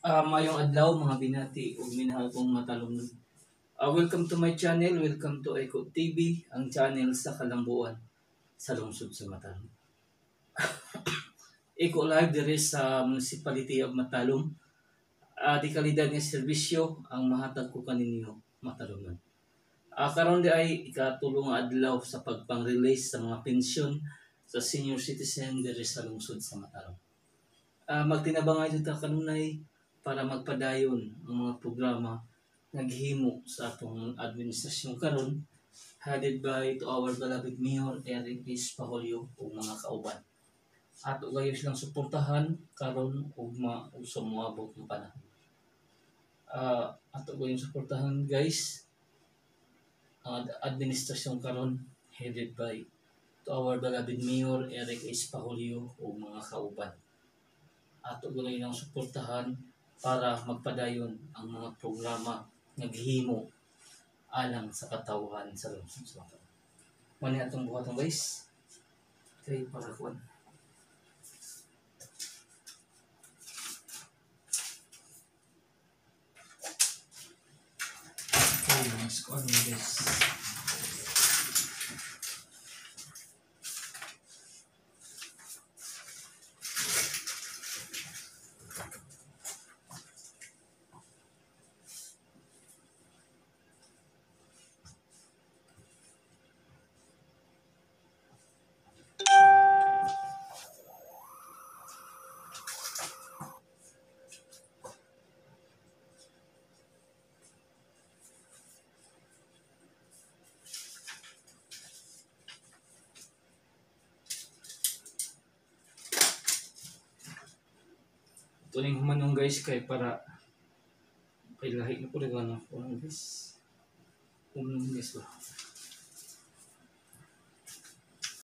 Maayong adlaw, mga binati ug minahal kong matalomnon. Welcome to my channel, welcome to Eco TV, ang channel sa kalambuan sa lungsod sa Matalom. Eco Live diri sa Municipality of Matalom. Di kalidad nga serbisyo ang mahatag ko kaninyo, matalomnon. Karon di ay ikatulo nga adlaw sa pagpang-release sa mga pensyon sa senior citizen diri sa lungsod sa Matalom. Magtinabangay ta kanunay para magpadayon ang mga programa nga gihimo sa atong administrasyon karon, headed by to our beloved Mayor Eric S. Paholyo ug mga kauban. Ato gayo silang suportahan karon ug ma ug sa moabot nga panahon. Ato gayo suportahan, guys, ang administrasyon karon headed by to our beloved Mayor Eric S. Paholyo ug mga kauban. Ato gayo silang suportahan para magpadayon ang mga programa nga gihimo alang sa katawhan sa lungsod sa Matalom. Mao ni atong buhaton, guys. Kay para kuan. Okay, mas kuan, guys. Ito ning humanong, guys, kay para kay lahi na po rin ano kuan, guys. Humanong, guys, ba.